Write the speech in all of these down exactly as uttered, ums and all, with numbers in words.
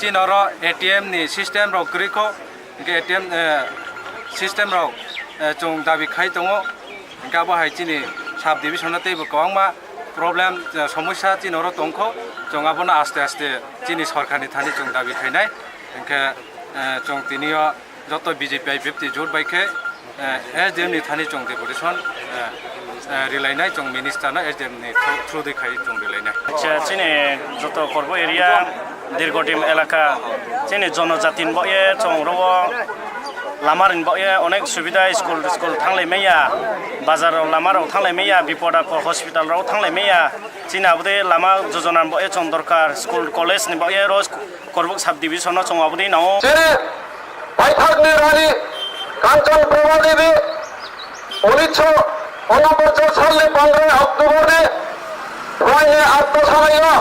Chini oro A T M ni system rok kwrwi kho, hwnkhe A T M, eh, system rok, eh, chwng dabi khai tongo, hwnkhe abo hai chini sub division o teibo kwbangma problem, eh, somosya chini oro tongkho, chwng abono aste aste chini sorkarni thani chwng dabi khainai, hwnkhe, eh, chwng tini o joto B J P I P F T jot bai khe, eh, S D M ni thani chwng deputation, eh, eh, rilainai, chwng minister no S D M ni through, through di khai chwng rilainai. Acha, chini joto Korbo area, Dirgodim elaka, chini jonojati ni bagwi chwng oro lama ni bagwi onek subida, school, school thanglai maya, bazar rok lama rok thanglai maya, bipod apod hospital rok thanglai maya, chini aboni lama jojona ni bagwi chwng dorkar, school college ni bagwi oro Korbuk sub division o chwng aboni nao. Chini paithakni rani Kanchan Prabha Devi unisho unopochas salni pondroy October ni phuaini aat bosonai o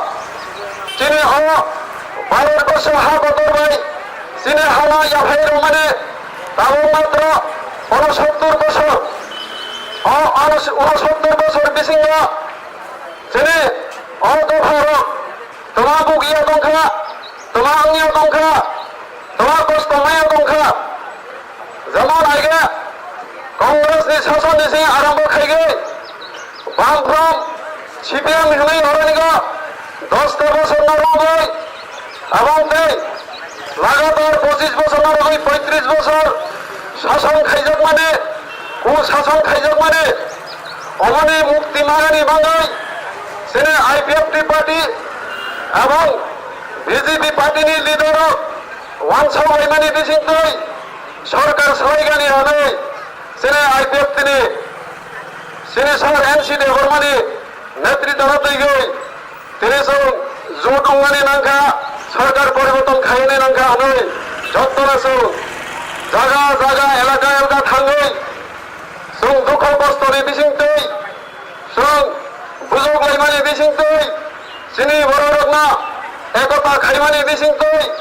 chini o Bharat borso ha kotor bai chini hano yaphai rwmani tabuk matro unosottor bosor. O unos-, unosottor bosor bisingo chini o dopha rok Toma bugia tongkha, toma wngya tongkha, toma kosto maya tongkha. Jemon aige Congress ni sason ni sing arambo khaigwi, Bamfront, C P M hinwi horanigo dosta bosor no rwgwi, abong tei lagatar pochis bosor no rwgwi poitris bosor sason khaijakmani, ku sason khaijakmani, omoni mukti manani bagwi chini I P F T party ebong B J P party ni leader rok wansok laimani bisingtwi sorkar swlaigani hwnwi chini I P F T ni chini sir N C Debbarma ni netritwno twigwi tini chwng jot wngmani nangkha, sorkar poriborton khainani nangkha hwnwi jotono chwng jaga jaga elaka elaka thangwi chwng dukho kostoni bisingtwi, chwng bujok laimani bisingtwi, chini bororokno ekota khaimani bisingtwi,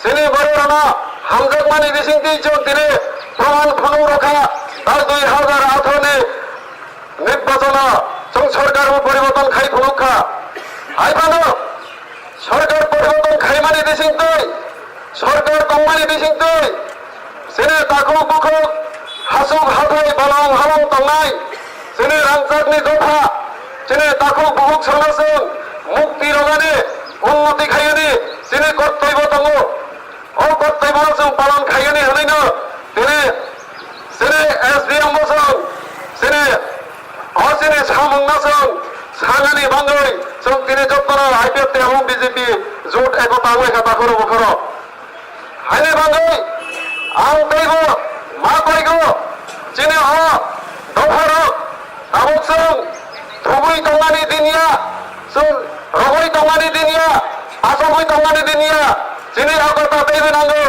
chini bororokno hamjakmani bisingtwi chwng tini proman phunuk rwkha, tak dui hazar atharo ni nirbachono chwng sorkar bo poriborton khai phunuk kha. Hai phano sorkar poriborton khaimani bisingtwi, sorkar tongmani bisingtwi, chini takhuk bukhuk, hasuk hathai, balong halong tongnai, chini rangchakni dopha, chini takhuk bukhuk sano chwng mukti rwnani, unnoti khaiyani chini kortoibo tongo. O kortoibo chwng palon khaiyani hwnwino tini chini S D M bo chwng chini o chini samungno chwng sanani bagwi chwng tini jotono I P F T tabuk B J P jot ekota wngwi kha takhoro bukhoro. Haini bagwi ang teibo ma koigo chini o dopharok tabuk chwng thubui tongmani din ya, chwng rogwi tongmani din ya, achomwi tongmani din ya, chini o kota teibo nango.